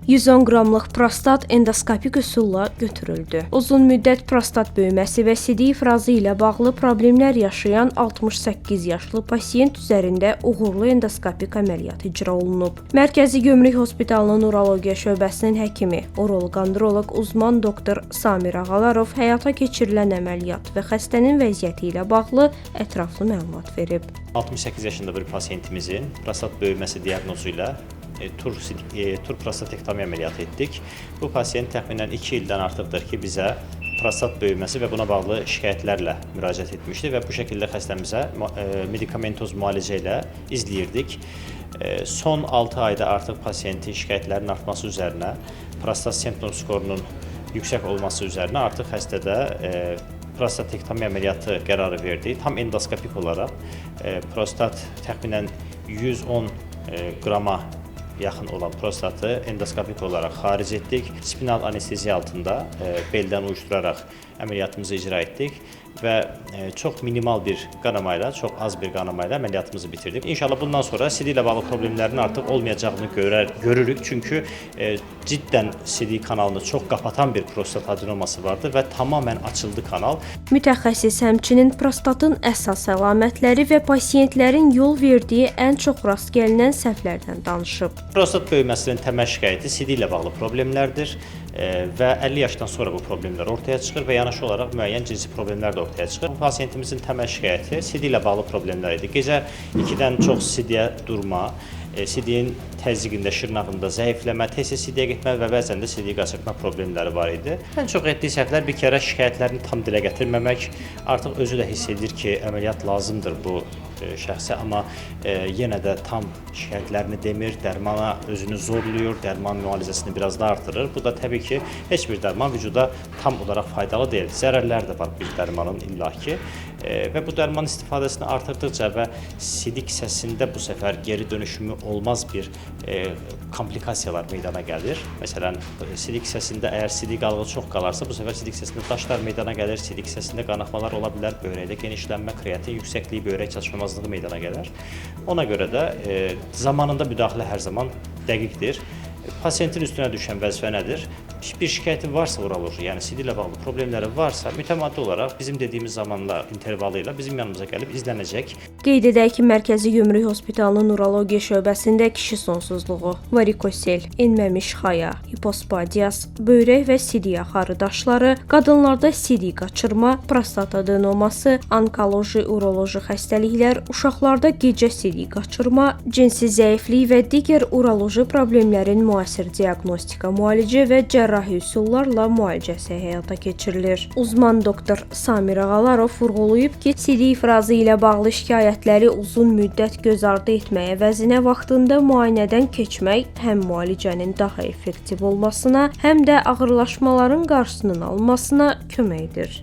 110 qramlıq prostat endoskopik üsulla götürüldü. Uzun müddət prostat böyüməsi və sidik ifrazı ilə bağlı problemlər yaşayan 68 yaşlı pasiyent üzərində uğurlu endoskopik əməliyyat icra olunub. Mərkəzi Gömrük Hospitalının Urologiya şöbəsinin həkimi, uroloq-androloq uzman doktor Samir Ağalarov həyata keçirilən əməliyyat və xəstənin vəziyyəti ilə bağlı ətraflı məlumat verib. 68 yaşında bir pasiyentimizin prostat böyüməsi diaqnozu ilə tur prostatektomi əməliyyatı etdik. Bu pasiyent təxminən 2 ildən artıqdır ki, bizə prostat böyüməsi və buna bağlı şikayətlərlə müraciət etmişdi və bu şəkildə xəstəmizə medikamentoz müalicə ilə izləyirdik. Son 6 ayda artıq pasiyentin şikayətlərinin artması üzərinə, prostat simptom skorunun yüksək olması üzərinə artıq xəstədə prostatektomi əməliyyatı qərarı verdik. Tam endoskopik olaraq prostat təxminən 110 qrama yaxın olan prostatı endoskopik olaraq xaric etdik. Spinal anesteziya altında beldən uyuşduraraq əməliyyatımızı icra etdik və çox minimal bir qanamayla, çox az bir qanamayla əməliyyatımızı bitirdik. İnşallah bundan sonra sidik ilə bağlı problemlərin artıq olmayacağını görürük. Çünki cidden sidik kanalını çox qapatan bir prostat adenoması vardı və tamamilə açıldı kanal. Mütəxəssis həmçinin prostatın əsas əlamətləri və pasiyentlərin yol verdiyi ən çox rast gəlinən səhvlərdən danışıb. Prostat böyüməsinin təməl şikayəti sidik ilə bağlı problemlərdir və 50 yaşdan sonra bu problemlər ortaya çıxır və yanaşı olaraq müəyyən cinsi problemlər də ortaya çıxır. Bu pasiyentimizin təməl şikayəti sidik ilə bağlı problemlər idi. Gecə 2-dən çox sidiyə durma, sidiyin təzyiqində, şırnağında zəifləmə, tez-tez sidiyə getmə və bəzən də sidiyi qaçırtma problemləri var idi. Ən çox etdiyi səhvlər bir kərə şikayətlərini tam dilə gətirməmək, artıq özü də hiss edir ki, əməliyyat lazımdır bu şəxsə, amma yenə də tam şikayətlərini demir, dərmana özünü zorluyur, dərman müalicəsini biraz da artırır. Bu da təbii ki, heç bir dərman vücuda tam olaraq faydalı deyil. Zərərlər də var bir dərmanın illaki. Və bu dərman istifadəsini artırdıqca və sidik səsində bu səfər geri dönüşümü olmaz bir komplikasiyalar meydana gəlir. Məsələn, sidik səsində əgər sidik qalığı çox qalarsa, bu səfər sidik səsində daşlar meydana gəlir, sidik səsində qanaxmalar ola bilər, böyrəkdə genişlənmə, kreatin yüksəkliyi, böyrək çatışmamazlığı meydana gələr. Ona görə də zamanında müdaxilə hər zaman dəqiqdir. Pasiyentin üstünə düşən vəzifə nədir? Bir şikayəti varsa uroloji, yəni sidik ilə bağlı problemləri varsa, mütəmadi olaraq bizim dediyimiz zamanla, intervalı ilə bizim yanımıza gəlib izlənəcək. Qeyd edək ki, Mərkəzi Gömrük Hospitalının Urologiya şöbəsində kişi sonsuzluğu, varikosel, enməmiş xaya, hipospadias, böyrək və sidik axarı daşları, qadınlarda sidik qaçırma, prostat adenoması, onkoloji, uroloji xəstəliklər, uşaqlarda gecə sidik qaçırma, cinsi zəiflik və digər uroloji problemlərin müasir diaqnostika, müalicə və cərrahi üsullarla müalicəsi həyata keçirilir. Uzman doktor Samir Ağalarov vurğulayıb ki, sidik ifrazı ilə bağlı şikayətləri uzun müddət göz ardı etmək əvəzinə vaxtında müayinədən keçmək həm müalicənin daha effektiv olmasına, həm də ağırlaşmaların qarşısının alınmasına kömək edir.